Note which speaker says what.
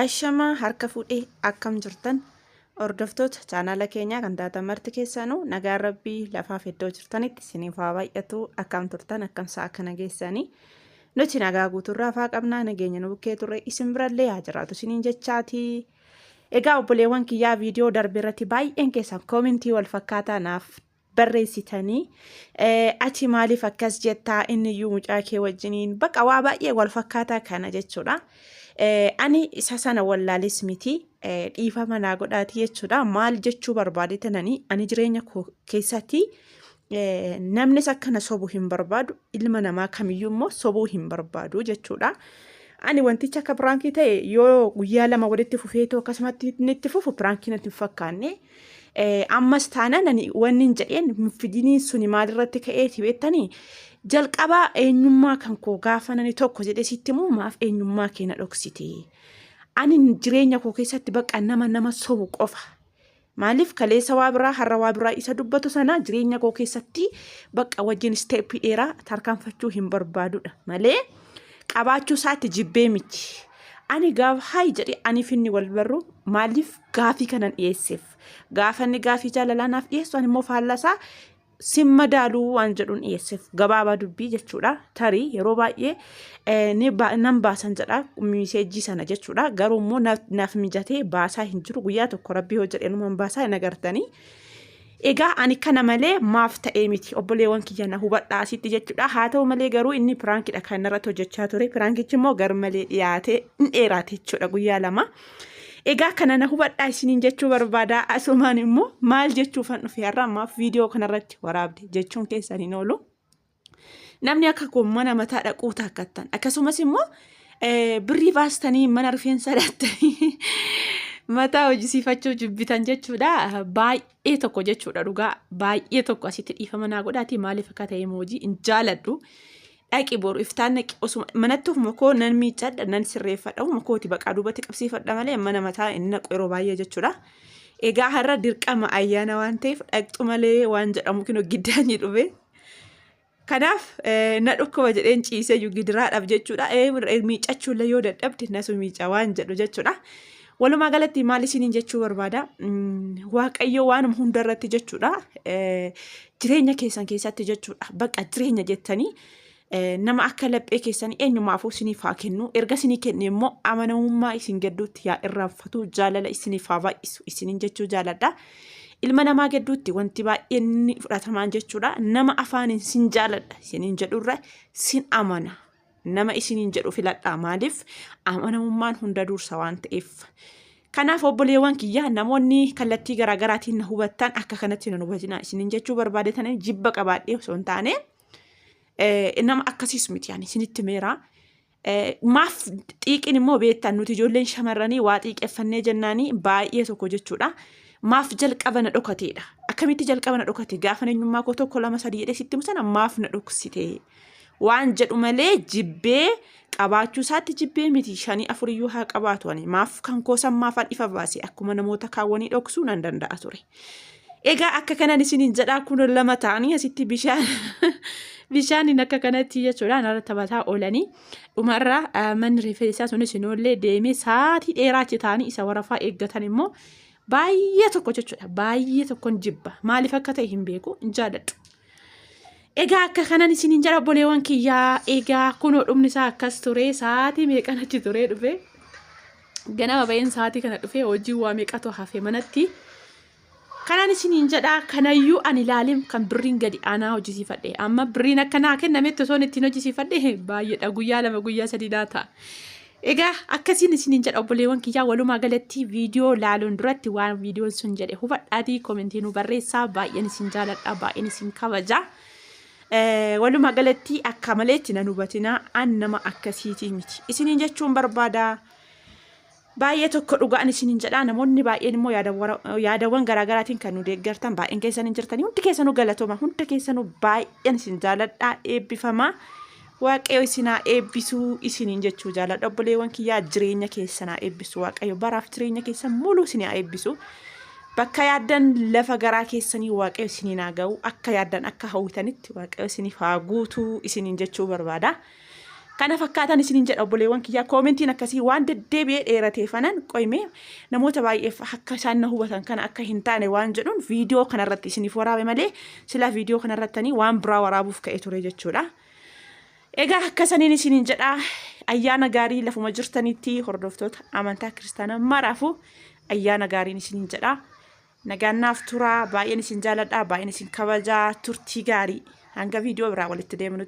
Speaker 1: Ashamaa harka fuudhee akkam jirtan hordoftoota chaanaala keenyaa kan taatan marti keessanuu nagaan rabbii lafaaf iddoo jirtanitti isiniif haa baay'atu. Akkam turtan, akkam sa'a kana geessanii? Nuti nagaa guuturraa faa qabnaa, nageenya nu bukkee turre isin birallee haa jiraatu isiniin jechaati. Egaa obboleewwan kiyyaa, viidiyoo darbe irratti baay'een keessan koomentii wal fakkaataa naaf barreessitanii, ati maaliif akkas jettaa, inni iyyuu mucaa kee wajjiniin bakka waa baay'ee wal fakkaataa kana jechuudha. Ani isa sana wallaalis miti, dhiifama naa godhaati jechuudha. Maal jechuu barbaade tananii, ani jireenya koo keessatti namnis akkana sobu hin barbaadu, ilma namaa kamiyyuu immoo sobuu hin barbaadu jechuudha. Ani wantichi akka piraankii ta'e yoo guyyaa 2 walitti fufeetoo akkasumatti inni itti fufu piraankii natti hin fakkaanne. Ammas taanaan ani wanni hin jedheen fidiniin suni maalirratti ka'eeti beektanii? Jalqabaa eenyummaa kan koo gaafa nani tokko jedhee sitti immoo maaf eenyummaa kee na dhoksite? Ani jireenya koo keessatti bakka nama nama sobu qofa. Maaliif kaleessa waa biraa, har'a waa biraa isa dubbatu sana jireenya koo keessatti bakka wajjin isteeppii dheeraa tarkaanfachuu hin barbaadudha malee qabaachuu isaatti jibbee miti. Ani gaaf hayi jedhee aniif inni wal barru maaliif gaafii kanan dhiyeesseef? Gaafa inni gaafii jaalalaa naaf dhiyeessu ani immoo faallasaa sin madaaluu waan jedhuun dhiyeesseef, gabaabaa dubbii jechuudha. Tarii yeroo baay'ee ni nan baasan jedha miseejjii sana jechuudha. Garuu immoo naaf mijatee baasaa hin jiru. Guyyaa tokko rabbii hoo jedhee numan baasaa hin agartanii. Egaa ani kana malee maaf ta'ee miti, obboleewwan kiyya, na hubadhaa asitti jechuudha. Haa ta'u malee garuu inni piraankidha kan irratti hojjechaa ture. Piraankichi immoo gar malee dhiyaatee hin dheeraate jechuudha, guyyaa 2. Egaa kana na hubadhaa isiniin jechuu barbaada. Asumaan immoo maal jechuufan dhufe har'a, ammaaf viidiyoo kanarratti waraabde jechuun keessan hin oolu. Namni akka koo mana mataa dhaquu taakkattan, akkasumas immoo birrii baastanii mana rifeensaa dhaqxanii mataa hojjisiifachuu jibbitan jechuudha. Baay'ee tokko jechuudha, dhugaa baay'ee tokko asitti dhiifama naa godhaati, maaliif akka ta'e hojii hin jaaladhu. Dhaqi boru iftaan naqi, osuma manatti ofuma koo nan miiccadha, nan sirreeffadha, ofuma kooti baqaa duubatti qabsiifadha malee mana mataa hin naqu yeroo baay'ee jechuudha. Egaa har'a dirqama ayyaana waan ta'eef dhaqxu malee waan jedhamu kinoo giddaanyi dhufe. Kanaaf na dhukkuba jedheen ciisee iyyuu gidiraadhaaf jechuudha. Miiccachuullee yoo dadhabde nasu miicca waan jedhu jechuudha. Walumaa galatti maal isiniin jechuu barbaada? Waaqayyo waanuma hunda irratti jechuudha. Jireenya keessan keessatti jechuudha. Bakka jireenya jettanii nama akka laphee keessanii eenyumaafuu isiniif haa kennu. Erga isinii kenne immoo amanamummaa isin gidduutti yaa irraanfatu, jaalala isiniif haa baay'isu isiniin jechuu jaaladha. Ilma namaa gidduutti wanti baay'een inni fudhatamaan jechuudha. Nama afaaniin sin jaaladha isiniin jedhurra sin amana nama isiniin jedhu filadhaa. Maaliif? Amanamummaan hunda dursa waan ta'eef. Kanaaf obboleewwan kiyya, namoonni kallattii garaagaraatiin na hubattan akka kanatti na hubatinaa isiniin jechuu barbaadetanii, jibba qabaadhee osoo hin taane, nama akkasiis miti ani isinitti meera. Maaf xiiqiin immoo beektan, nuti ijoolleen shamarranii waa xiiqeffannee jennaanii baay'ee tokko jechuudha. Maaf jalqaba na dhokateedha? Akkamitti jalqaba na dhokate? Gaafa eenyummaa koo tokko lama sadii jedhee sitti himu sana maaf na dhoksite? Waan jedhu malee jibbee qabaachuu isaatti jibbee miti. Shanii afuriyyuu haa qabaatu, ani maaf kan koo san maafan ifa baase? Akkuma namoota kaawwanii dhoksuu nan danda'a ture. Egaa akka kanan isiniin jedhaa, kun 2 ta'anii asitti bishaan bishaaniin akka kanatti jechuudha narra taphataa oolanii, dhumarra manni rifeensaa sunis hin oollee deemee sa'aatii dheeraa achi ta'anii isa warafaa eeggatan immoo baay'ee tokko jechuudha, baay'ee tokkon jibba, maaliif akka ta'e hin beeku, hin jaaladhu. Egaa akka kanan isiniin jedha obboleewwan kiyyaa, egaa kunoo dhumni isaa akkas ture, sa'aatii meeqan achi turee dhufe, ganama ba'een sa'aatii kana dhufe, hojii waa meeqatu hafe manatti. Kanaan isiniin jedha, kanayyuu ani ilaalim kan birriin gadi aanaa hojjisiifadhe. Amma birriin akka naa kennametti osoo ittiin hojjisiifadhe baay'eedha, guyyaa 2 guyyaa 3 naa ta'a. Egaa akkasiin isiniin jedha obboleewwan kiyyaa, walumaa galatti viidiyoo laaluun duratti waan viidiyoon sun jedhe hubadhaatii koomentii nu barreessaa. Baay'een isin jaaladha, baay'een isin kabaja. Walumaa galatti akka maleetti nan hubatinaa, an nama akkasiitii miti isiniin jechuun barbaada. Baay'ee tokko dhugaan isiniin jedha, namoonni baay'een immoo yaadawwan garaagaraatiin kan nu deeggartan baay'een keessan hin jirtanii, hundi keessanuu galatooma, hunda keessanuu baay'een isin jaaladha, eebbifamaa. Waaqayyo isin haa eebbisuu isiniin jechuu jaaladha obboleewwan kiyyaa, jireenya keessan haa eebbisu Waaqayyo, baraaf jireenya keessan muluu isin haa eebbisu. Bakka yaaddan lafa garaa keessanii Waaqayyo isiniin haa ga'u, akka yaaddan akka hawwitanitti Waaqayyo isiniif haa guutuu isiniin jechuu barbaada. Kana fakkaatan isiniin jedha obboleewwan kiyyaa koomentiin akkasii waan deddeebi'ee dheerateefanan qoyme namoota baay'eef akka isaan na hubatan kana akka hin taane waan jedhuun viidiyoo kanarratti isiniif waraabe malee silaa viidiyoo kanarrattanii waan biraa waraabuuf ka'e ture jechuudha. Egaa akkasaniin isiniin jedha ayyaana gaarii lafuma jirtanitti hordoftoota amantaa kiristaanaa maraafuu ayyaana gaariin isiniin jedha. Nagaan naaf turaa baay'een isin jaaladha baay'een isin kabajaa turtii gaarii hanga viidiyoo biraa walitti deemnutti.